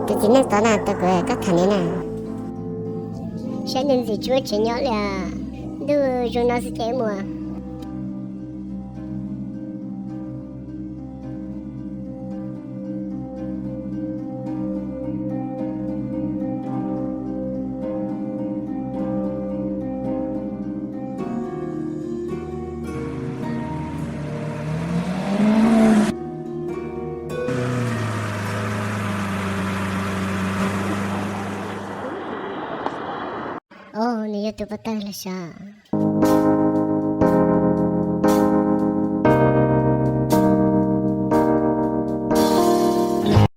Tus txiv neej tod na, tus kuv koj tham ntawd na. Saib nws ntxim tsis muaj tsev nyob li, ntuj zoo no xwb ces mus. Au, nws yog tus pov tawg los sav.